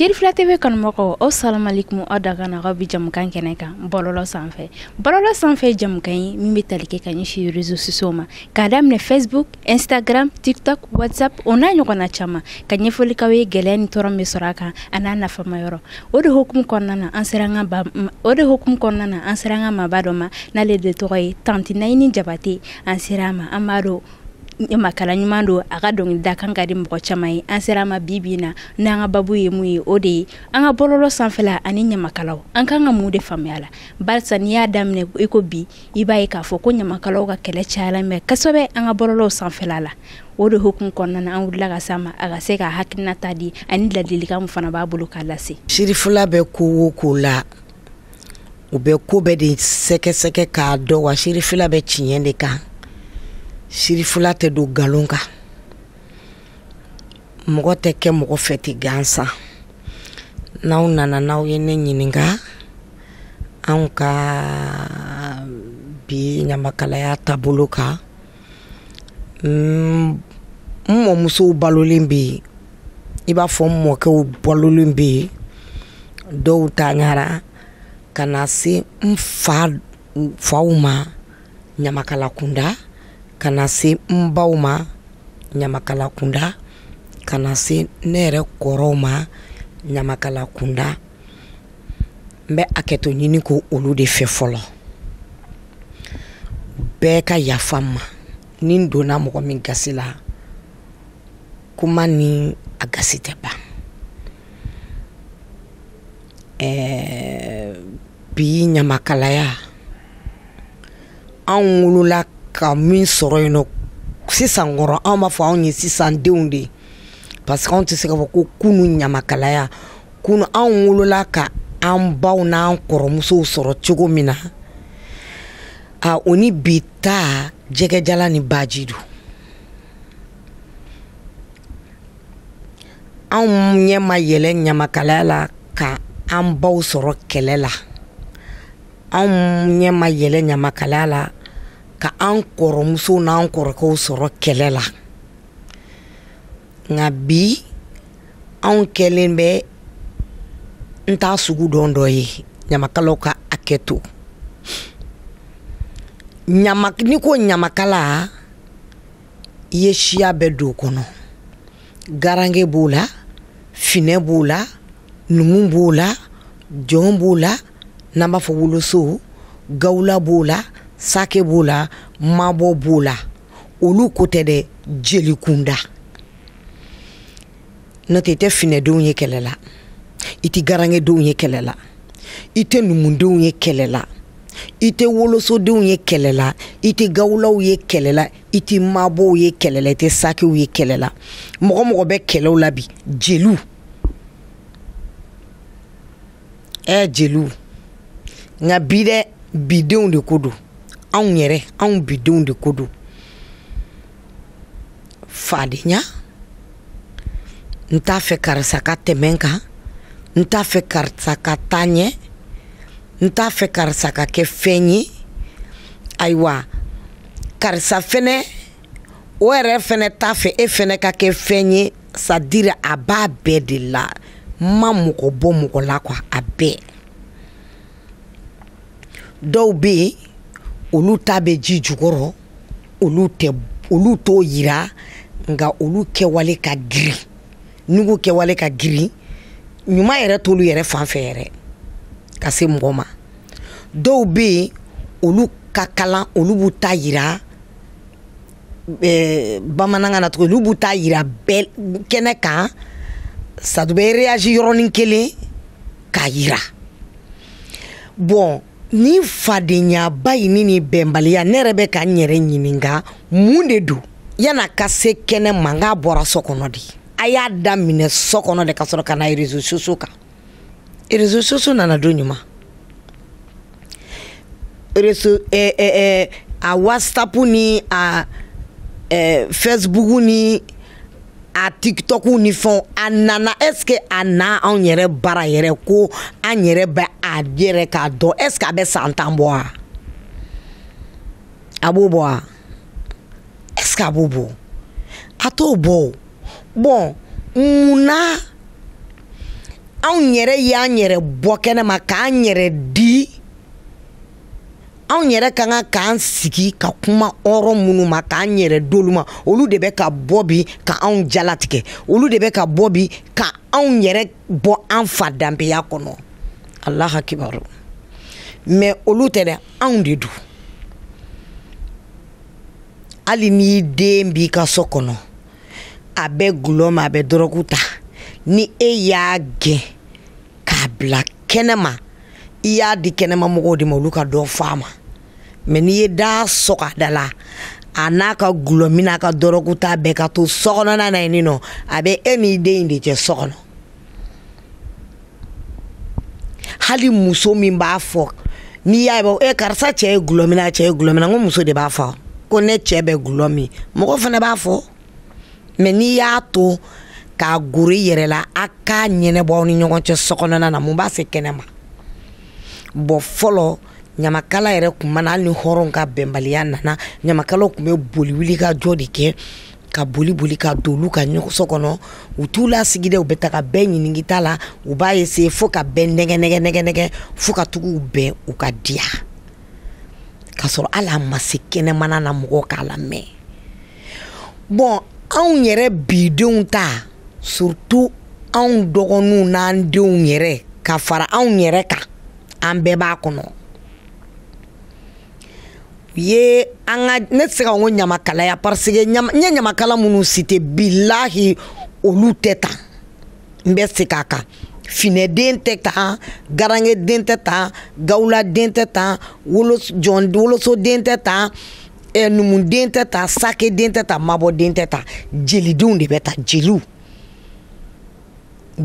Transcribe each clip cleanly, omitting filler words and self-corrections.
Sirifila TV kanumɔgɔw, aw salamalekum, aw dakan aw bi jamukan kɛnɛ kan bɔlɔlɔ sanfɛ. Bɔlɔlɔ sanfɛ jamukan ye min bɛ tali kɛ ka ɲɛsin réseaux sociaux ma, k'a daminɛ Facebook, Instagram, TikTok, WhatsApp, o n'a ɲɔgɔnna caman, ka ɲɛfɔli k'aw ye gɛlɛya ni tɔɔrɔ min bɛ sɔrɔ a kan a n'a nafama yɔrɔ. O de hukumu kɔnɔna na, an sera an ka ba o de hukumu kɔnɔna na, an sera an ka maaba dɔ ma, n'ale de tɔgɔ ye Tanti Nayini Jabate. An sera a ma, an b'a dɔn ɲamakala ɲuman don, a ka dɔnkilida kan ka di mɔgɔ caman ye. An sera a ma bi bi in na n'an ka babu ye mun ye, o de ye an ka bɔlɔlɔ sanfɛla ani ɲamakalaw, an kan ka mun de faamuya la. Barisa n'i y'a daminɛ i ko bi, i b'a ye k'a fɔ ko ɲamakalaw ka kɛlɛ cayala mɛ kosɛbɛ an ka bɔlɔlɔw sanfɛla la. O de hukumu kɔnɔna na, an wulila ka s'a ma, a ka se ka hakilinata di ani ladilikan min fana b'a bolo k'a lase. Sirifila bɛ ko o ko la, u bɛ ko bɛɛ de sɛgɛsɛgɛ k'a dɔn, wa sirifila bɛ tiɲɛ de kan. Sirifila tɛ don nkalon kan. Mɔgɔ tɛ kɛ mɔgɔ fɛ ten gansan. N'aw nana, n'aw ye ne ɲininka anw ka bi ɲamakalaya taabolo kan, n mɔmusow balolen bɛ yen, i b'a fɔ n mɔkɛw balolen bɛ yen, dɔw ta ɲara ka na se n faw ma ɲamakala kunda, ka na se n baw ma ɲamakala kunda, ka na se ne yɛrɛ kɔrɔw ma ɲamakala kunda. N bɛ hakɛto ɲini ko olu de fɛ fɔlɔ. Bɛɛ ka yafa n ma ni n donna mɔgɔ min gasi la, kuma ni a gasi tɛ ban. Bi ɲamakalaya, anw wolola ka min sɔrɔ yen nɔ sisan kɔrɔ, anw b'a fɔ anw ye sisan denw de ye, parce que anw tɛ se k'a fɔ ko kunun ɲamakalaya. Kunun anw wolola ka an baw n'an kɔrɔmusow sɔrɔ cogo min na, a o ni bi ta jɛgɛjalan ni baji don. Anw ɲɛ ma yɛlɛ ɲamakalaya la ka an baw sɔrɔ kɛlɛ la, anw ɲɛ ma yɛlɛ ɲamakalaya la ka an kɔrɔmusow n'an kɔrɔkɛw sɔrɔ kɛlɛ la. Nka bi anw kɛlen bɛ n t'a sugu dɔn dɔ ye. Ɲamakalaw ka hakɛ to. N'i ko ɲamakala, i ye siya bɛɛ don o kɔnɔ. Garange b'o la, finɛ b'o la, numu b'o la, jɔn b'o la, n'an b'a fɔ woloso, gawula b'o la, sake b'o la, mabɔ b'o la. Olu ko tɛ dɛ, jeli kunda. N'o tɛ, i tɛ finɛdenw ye kɛlɛ la, i tɛ garangedenw ye kɛlɛ la, i tɛ numudenw ye kɛlɛ la, i tɛ wolosodenw ye kɛlɛ la, i tɛ gawulaw ye kɛlɛ la, i tɛ mabɔw ye kɛlɛ la, i tɛ sakew ye kɛlɛ la. Mɔgɔ mɔgɔ bɛ kɛlɛw la bi, jeliw. Jeliw. Nka bi dɛ, bidenw de ko don. Anw yɛrɛ, anw bidenw de ko don. Fadenya, n t'a fɛ karisa ka tɛmɛ n kan, n t'a fɛ karisa ka taa ɲɛ, n t'a fɛ karisa ka kɛ fɛn ye. Ayiwa, karisa fɛnɛ, o yɛrɛ fɛnɛ t'a fɛ e fɛnɛ ka kɛ fɛn ye. C'est à dire a b'a bɛɛ de la. N ma mɔgɔ bɔ mɔgɔ la quoi, a bɛɛ. Dɔw bɛ yen, olu ta bɛ ji jukɔrɔ, olu t'o yira, nka olu kɛwale ka girin. N'u ko kɛwale ka girin, ɲuman yɛrɛ t'olu yɛrɛ fan fɛ yɛrɛ ka se mɔgɔ ma. Dɔw bɛ yen, olu ka kalan, olu b'u ta yira, bamanankan na tuguni, olu b'u ta yira bɛɛ kɛnɛ kan, ça bɛ réagir yɔrɔnin kelen k'a yira. Bon, ni fadenyaba in ni bɛnbaliya, ne yɛrɛ bɛ ka n yɛrɛ ɲininka mun de don yan'a ka se kɛnɛ ma. N k'a bɔra so kɔnɔ de, a y'a daminɛ so kɔnɔ de ka sɔrɔ ka na réseaux sociaux kan. Réseaux sociaux nana don ɲuman, réseau a WhatsApp ni a Facebook ni a TikTok ni fɛnw, a nana. Est ce que a na anw yɛrɛ baara yɛrɛ ko an yɛrɛ bɛ a yɛrɛ k'a dɔn? Est ce que a bɛ san 10 bɔ wa? A b'o bɔ wa? Est ce que a b'o bɔ? A t'o bɔ o. Bon, munna Anw yɛrɛ y'an yɛrɛ bɔ kɛnɛ ma k'an yɛrɛ di. Anw yɛrɛ ka kan k'an sigi ka kuma hɔrɔn minnu ma, k'an yɛrɛ d'olu ma, olu de bɛ ka bɔ bi ka anw jalatigɛ, olu de bɛ ka bɔ bi ka anw yɛrɛ bɔ an fa danbeya kɔnɔ. Alaha kibaru. Mais olu tɛ dɛ, anw de don. Hali n'i den b'i ka so kɔnɔ, a bɛ gulɔ ma, a bɛ dɔrɔgu ta, ni e y'a gɛn k'a bila kɛnɛma, i y'a di kɛnɛma mɔgɔw de ma, olu ka dɔ fɔ a ma. Mais n'i ye da sɔgɔ a da la, a n'a ka gulɔ min n'a ka dɔrɔgu ta bɛɛ ka to so kɔnɔna na yen nɔ, a bɛ e n'i den in de cɛ so kɔnɔ. Hali muso min b'a fɔ, n'i y'a ye e karisa cɛ ye gulɔ min, a cɛ ye gulɔ min, n ko muso de b'a fɔ ko ne cɛ bɛ gulɔ min, mɔgɔ fana b'a fɔ. Mais n'i y'a to k'a goro i yɛrɛ la, a k'a ɲɛnabɔ aw ni ɲɔgɔn cɛ so kɔnɔna na, mun b'a se kɛnɛ ma? Bon, fɔlɔ ɲamakala yɛrɛ tun mana, hali ni hɔrɔn ka bɛnbaliya nana, ɲamakalaw tun bɛ boli wuli ka jɔ de kɛ, ka boli boli ka don olu ka so kɔnɔ. U t'u lasigi dɛ, u bɛ taga bɛɛ ɲininki ta la, u b'a essayer fo ka bɛɛ nɛgɛ nɛgɛ nɛgɛ nɛgɛ fo ka tugu bɛn u ka diya, k'a sɔrɔ hali a ma se kɛnɛmana na mɔgɔw k'a lamɛn. Bon, anw yɛrɛ bidenw ta, surtout anw dɔgɔninw n'an denw yɛrɛ ka fara anw yɛrɛ kan, an bɛɛ b'a kɔnɔ. U ye an ka, ne tɛ se ka n ko ɲamakalaya, parce que n ye ɲamakala minnu cité, bilahi olu tɛ tan. N bɛ segin a kan, finɛden tɛ tan, garankɛden tɛ tan, gawuladen tɛ tan, wolosoden tɛ tan, numuden tɛ tan, sakeden tɛ tan, mabɔden tɛ tan, jelidenw de bɛ ta, jeliw,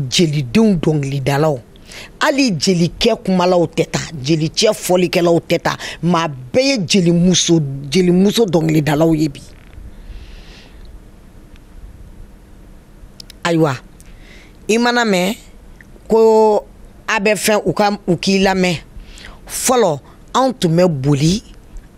jelidenw dɔnkilidalaw. Hali jelikɛ kumalaw tɛ ta, jelicɛ fɔlikɛlaw tɛ ta, maa bɛɛ ye jelimuso dɔnkilidalaw ye bi. Ayiwa, i mana mɛn ko a bɛ fɛn u ka u k'i lamɛn, fɔlɔ anw tun bɛ boli,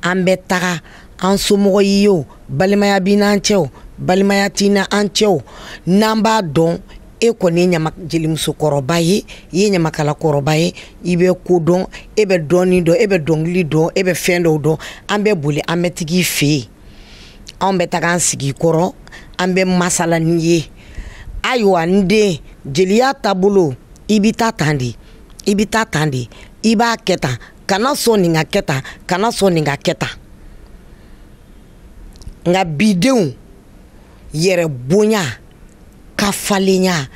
an bɛ taga an somɔgɔ y'i ye o, balimaya b'i n'an cɛ o, balimaya t'i n'an cɛ o, n'an b'a dɔn e kɔni ye jelimusokɔrɔba ye, i ye ɲamakalakɔrɔba ye, i bɛ ko dɔn, e bɛ dɔɔni dɔn, e bɛ dɔnkili dɔn, e bɛ fɛn dɔw dɔn, an bɛ boli an bɛ tigi fɛ yen, anw bɛ taga an sigi kɔrɔ, an bɛ masala n'i ye. Ayiwa n den, jeliya taabolo, i bɛ taa tan de, i bɛ taa tan de, i b'a kɛ tan, kana sɔn nin ka kɛ tan, kana sɔn nin ka kɛ tan. Nka bidenw yɛrɛ bonya, kafalenya,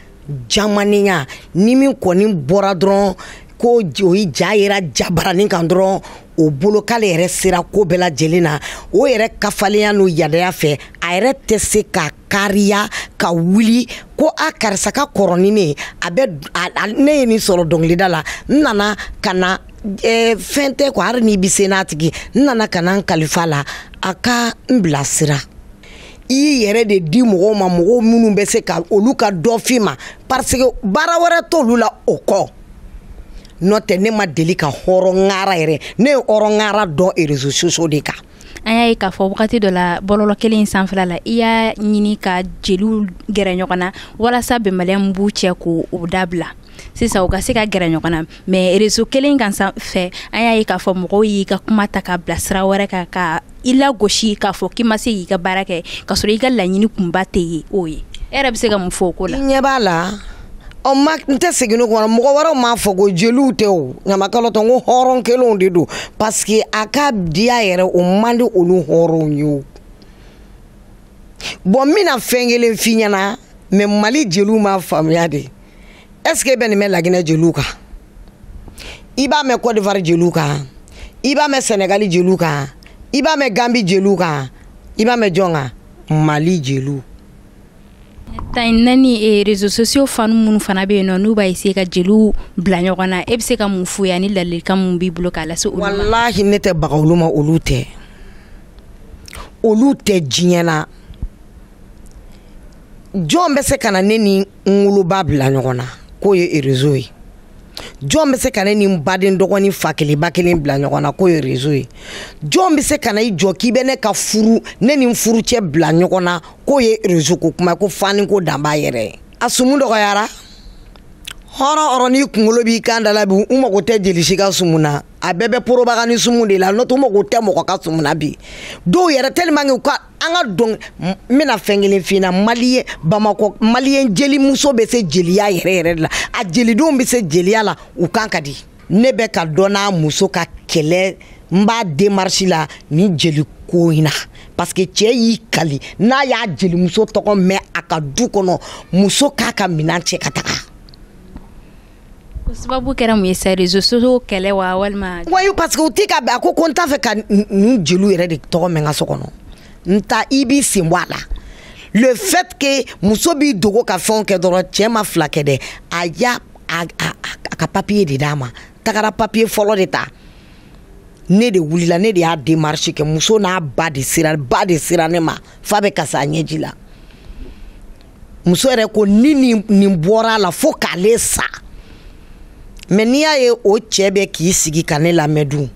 jamanenya, ni min kɔni bɔra dɔrɔn ko o ye ja yera jabaranin kan dɔrɔn, o bolo k'ale yɛrɛ sera ko bɛɛ lajɛlen na, o yɛrɛ kafalenya n'o yadaya fɛ, a yɛrɛ tɛ se ka kariya ka wuli ko a karisa ka kɔrɔ ni ne ye, a bɛ ne ye nin sɔrɔ dɔnkilida la, n nana ka na fɛn tɛ quoi, hali n'i bɛ se n'a tigi, n nana ka na n kalifa la, a ka n bilasira. I y'i yɛrɛ de di mɔgɔw ma, mɔgɔw minnu bɛ se ka olu ka dɔ f'i ma, parce que baara wɛrɛ t'olu la o kɔ. N'o tɛ ne ma deli ka hɔrɔn ŋara yɛrɛ, ne ye hɔrɔn ŋara dɔn réseaux sociaux de kan. An y'a ye k'a fɔ wagati dɔ la bɔlɔlɔ kelen in sanfɛla la, i y'a ɲini ka jeliw gɛrɛ ɲɔgɔn na walasa bɛnbaliya min b'u cɛ k'o dabila, sisan u ka se ka gɛrɛ ɲɔgɔn na. Mais réseau kelen kan sanfɛ, an y'a ye k'a fɔ mɔgɔw y'i ka kuma ta ka bila sira wɛrɛ kan, ka i lagosi k'a fɔ k'i ma se k'i ka baara kɛ, k'a sɔrɔ i ka laɲini kunba tɛ ye o ye. E yɛrɛ bɛ se ka mun fɔ o ko la? I ɲɛ b'a la, ɔ ma n tɛ segin o kɔnɔ, mɔgɔ wɛrɛw m'a fɔ ko jeliw tɛ o, ɲamakalaw tɛ, n ko hɔrɔn kelenw de don, parce que a ka diya yɛrɛ o man di olu hɔrɔnw ye o. Bon, n bɛna fɛn kelen f'i ɲɛna, mais Mali jeliw m'a faamuya de. Est-ce que e bɛ nin mɛn Laginɛ jeliw kan? I b'a mɛn Côte d'Ivoire jeliw kan? I b'a mɛn Sénégal jeliw kan? I b'a mɛn Gambie jeliw kan? I b'a mɛn jɔn kan? Mali jeliw. Tan naani réseaux sociaux fan minnu fana bɛ yen nɔ, n'u b'a essayer ka jeliw bila ɲɔgɔn na, e bɛ se ka mun f'u ye ani ladilikan mun b'i bolo k'a lase olu ma? Walahi ne tɛ baga olu ma, olu tɛ. Olu tɛ diɲɛ na. Jɔn bɛ se ka na ne ni n woloba bila ɲɔgɔn na k'o ye réseau ye? Jɔn bɛ se ka ne ni n baden dɔgɔnin fa kelen ba kelen bila ɲɔgɔn na k'o ye réseau ye? Jɔn bɛ se ka na i jɔ k'i bɛ ne ka furu, ne ni n furucɛ bila ɲɔgɔn na k'o ye réseau ko kuma, ko fani ko dan b'a yɛrɛ ye? A sumu dɔgɔyara, Hɔrɔn hɔrɔn n'i kunkolo b'i kan da la bi, u mago tɛ jeli si ka sumu na. A bɛɛ bɛ porobaga ni sumu de la, n'o tɛ u mago tɛ mɔgɔ ka sumu na bi. Dɔw yɛrɛ tellement que u ka an ka dɔn, n bɛna fɛn kelen f'i ɲɛna, maliyɛn Bamakɔ maliyɛn jelimuso bɛ se jeliya yɛrɛ yɛrɛ de la, a jelidenw bɛ se jeliya la, u kan ka di. Ne bɛ ka dɔ n'a muso ka kɛlɛ, n b'a démarche la ni jeli ko in na, parce que cɛ y'i kali n'a y'a jelimuso tɔgɔ mɛn a ka du kɔnɔ, muso k'a ka minɛn cɛ ka taga. O sababu kɛra mun ye sa, réseaux sociaux kɛlɛ wa walima? Wayi, parce que u ti ka bɛn. A ko ko n t'a fɛ ka nin jeliw yɛrɛ de tɔgɔ mɛn n ka so kɔnɔ. N ta i b'i sen bɔ a la. Le fait que muso b'i dogo ka fɛnw kɛ dɔrɔn, cɛ ma fila kɛ dɛ, a y'a a ka papier de d'a ma, tagara papier fɔlɔ de ta. Ne de wulila, ne de y'a démarche kɛ, muso n'a ba de sera, ba de sera ne ma f'a bɛ kasi a ɲɛji la. Muso yɛrɛ ko ni nin bɔra a la fo k'ale sa. Mais n'i y'a ye o cɛ bɛ k'i sigi ka ne lamɛn dun,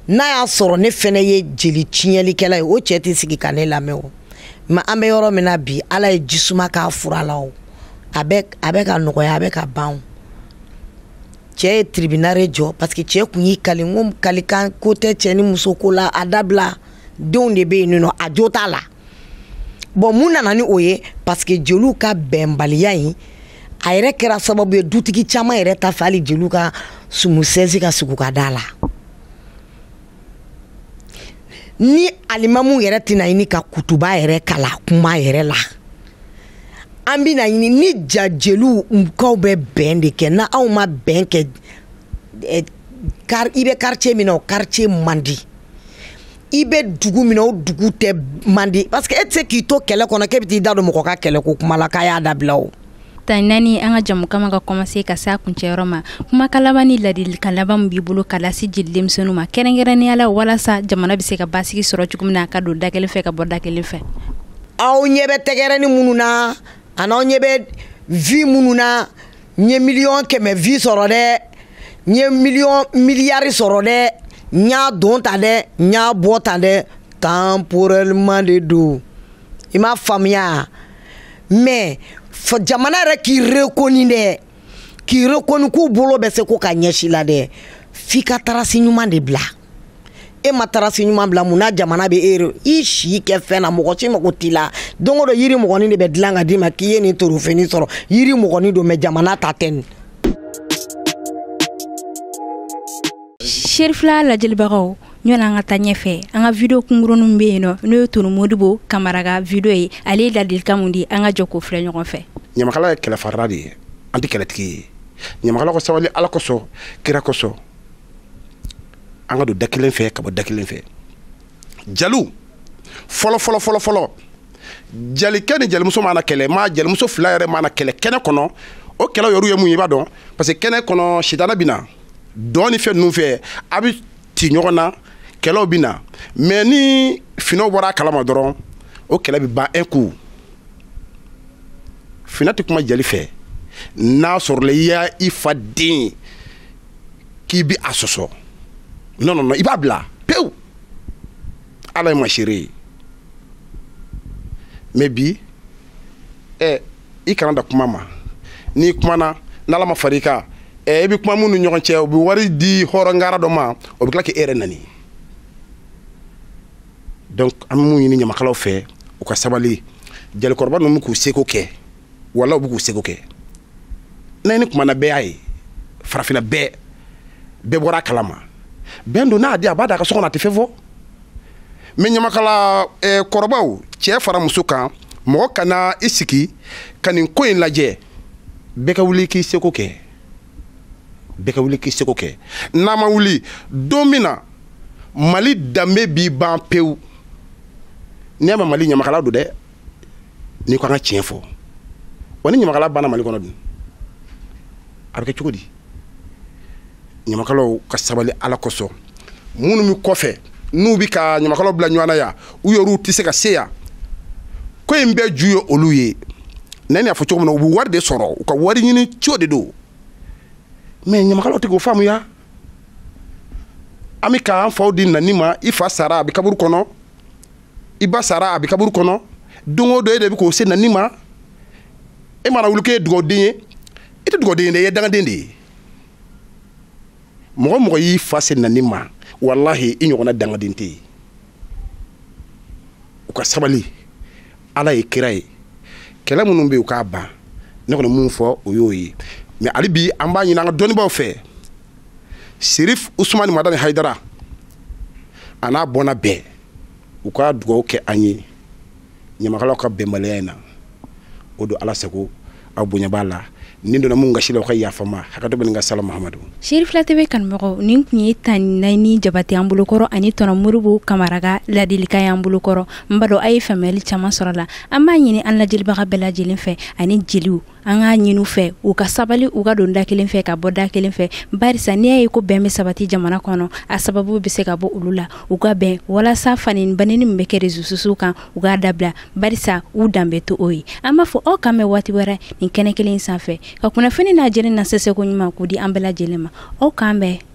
n'a y'a sɔrɔ ne fɛnɛ ye jeli tiɲɛlikɛla ye, o cɛ tɛ sigi ka ne lamɛn o. Mais an bɛ yɔrɔ min na bi, Ala ye jisuma k'a fura la o, a bɛ ka nɔgɔya, a bɛ ka ban o. Cɛ ye tribunal jɔ parce que cɛ kun y'i kali, n ko kalikan ko tɛ cɛ ni muso ko la, a dabila, denw de bɛ yen nɔ, a jo t'a la. Bon, mun nana ni o ye? Parce que jeliw ka bɛnbaliya in, a yɛrɛ kɛra sababu ye dutigi caman yɛrɛ ta fɛ hali jeliw ka sumu sɛsi ka sigi u ka da la. Ni alimamu yɛrɛ tɛna ɲini ka kutuba yɛrɛ kalan kuma yɛrɛ la, an bɛna ɲini ni ja jeliw kaw bɛ bɛn de kɛ. Na anw ma bɛn kɛ, i bɛ quartier min na, o quartier man di, i bɛ dugu min na, o dugu tɛ man di, parce que e tɛ se k'i to kɛlɛ kɔnɔ k'e bɛ t'i da don mɔgɔ ka kɛlɛ ko kuma la k'a y'a dabila o. Tan naani an ka jamu kama ka commencer ka se a kuncɛyɔrɔ ma, kumakan laban ni ladilikan laban min b'i bolo ka lase jeli denmisɛnninw ma kɛrɛnkɛrɛnnenya la, walasa jamana bɛ se ka basigi sɔrɔ cogo min na, ka don da kelen fɛ ka bɔ da kelen fɛ? Aw ɲɛ bɛ tɛgɛrɛni minnu na, a n'aw ɲɛ bɛ vie minnu na, n ye 100 000 000 vie sɔrɔ dɛ, n ye miliyɔn miliyari sɔrɔ dɛ, n y'a don ta dɛ, n y'a bɔ ta dɛ, temporairement de don, i m'a faamuya. Mais jamana yɛrɛ k'i reconnu dɛ, k'i reconnu k'u bolo bɛ se ko ka ɲɛsin la dɛ, f'i ka trace ɲuman de bila. E ma trace ɲuman bila, mun na jamana bɛ e i si kɛ fɛn na, mɔgɔ si mago t'i la. Don o don yiri mɔgɔnin de bɛ dilan ka d'i ma k'i ye nin torofɛnin sɔrɔ, yiri mɔgɔnin don, mais jamana ta tɛ nin. Serifila lajɛlibagaw, ɲɔni an ka taa ɲɛfɛ, an ka vidéo kunkurunin bɛ yen nɔ, n'o ye Tunu Modibo Kamara ka vidéo ye. Ale ye ladilikan mun di, an ka jɔ k'o filɛ ɲɔgɔn fɛ. Ɲamakala ye kɛlɛfarida de ye, an tɛ kɛlɛtigi ye. Ɲamakala ko sabali Ala kosɔn, kira kosɔn, an ka don da kelen fɛ ka bɔ da kelen fɛ. Jaliw fɔlɔ fɔlɔ fɔlɔ fɔlɔ, jalikɛ ni jalimuso mana kɛlɛ, maa jalimuso fila yɛrɛ mana kɛlɛ kɛnɛ kɔnɔ, o kɛlɛ yɛrɛ ye mun ye i b'a dɔn, parce que kɛnɛ kɔnɔ sitana bɛ na dɔn ni fɛn ninnu fɛ, a bɛ ci ɲɔgɔn na, kɛlɛw bɛ na. Mais ni finaw bɔra a kalama dɔrɔn, o kɛlɛ bɛ ban un coup. Fina tɛ kuma jali fɛ, n'a sɔrɔla i y'a i fa den k'i bɛ a sɔsɔ, non non non, i b'a bila pewu. Ala ye ma seere ye. Mais bi i kana da kuma ma, n'i kumana n'Ala ma far'i kan, i bɛ kuma minnu ɲɔgɔn cɛ, u bɛ wari di hɔrɔngara dɔ ma, o bɛ tila k'e yɛrɛ nani. Donc an bɛ mun ɲini ɲamakalaw fɛ, u ka sabali. Jalikɔrɔba ninnu bɛ k'u seko kɛ, wala u bɛ k'u seko kɛ. N'a ni kumana bɛɛ y'a ye, farafinna bɛɛ bɛɛ bɔra a kalama. Bɛn don n'a di a b'a da a ka so kɔnɔ, a tɛ fɛn fɔ. Mais ɲamakala kɔrɔbaw, cɛ fara muso kan, mɔgɔ kana i sigi ka nin ko in lajɛ. Bɛɛ ka wuli k'i seko kɛ, bɛɛ ka wuli k'i seko kɛ. N'a ma wuli, don min na Mali danbe b'i ban pewu. N'i y'a mɛn Mali ɲamakala don dɛ, n'i ko an ka tiɲɛ fɔ, wa ni ɲamakala banna Mali kɔnɔ dun, a bɛ kɛ cogo di? Ɲamakalaw ka sabali Ala kosɔn. Minnu bɛ kɔfɛ n'u bɛ ka ɲamakalaw bila ɲɔgɔn na yan, u yɛrɛw tɛ se ka se yan, ko in bɛɛ ju ye olu ye. Ne y'a fɔ cogo min na, u bɛ wari de sɔrɔ, u ka wari ɲini cogo de don. Mais ɲamakalaw tɛ k'o faamuya. An bɛ k'an faw di nani ma, i fa sara a bɛ kaburu kɔnɔ, i ba sara a bɛ kaburu kɔnɔ, don o don e de bɛ k'o se nani ma. E mana wuli k'e ye dugawuden ye, I tɛ dugawuden ye dɛ, i ye dangaden de ye. Mɔgɔ mɔgɔ y'i fa se nani ma, walahi i ɲɔgɔnna dangaden tɛ yen. U ka sabali, Ala ye kira ye. Kɛlɛ minnu bɛ yen, u k'a ban. Ne kɔni mun fɔ, o y'o ye. Mais hali bi an b'a ɲini an ka dɔnnibaaw fɛ, Serif Usumani Madani Hayidara a n'a bɔnna bɛɛ, u ka dugawu kɛ an ye ɲamakalaw ka bɛnbaliya in na. O don Ala sago, aw bonya b'a la. Ni donna mun gasi la, u ka yafa ma. Hakɛto bɛ nin ka sala Mahamadu. Serifila TV kanubagaw, nin tun ye Tani Nayini Jabate an bolokɔrɔ ani Tɔnɔ Moribo Kamara ka ladilikan y'an bolokɔrɔ. N b'a dɔn a ye faamuyali caman sɔrɔ a la. An b'a ɲini an lajɛlibaga bɛɛ lajɛlen fɛ ani jeliw, an k'a ɲini u fɛ u ka sabali, u ka don da kelen fɛ ka bɔ da kelen fɛ, barisa n'i y'a ye ko bɛn bɛ sabati jamana kɔnɔ, a sababu bɛ se ka bɔ olu la. U ka bɛn walasa fani banni min bɛ kɛ réseaux sociaux kan, u k'a dabila, barisa u danbe to o ye. An b'a fɔ aw k'an bɛn waati wɛrɛ nin kɛnɛ kelen in sanfɛ ka kunnafoni n'a jɛlen na sɛsɛko ɲuman k'o di an bɛɛ lajɛlen ma. Aw k'an bɛn.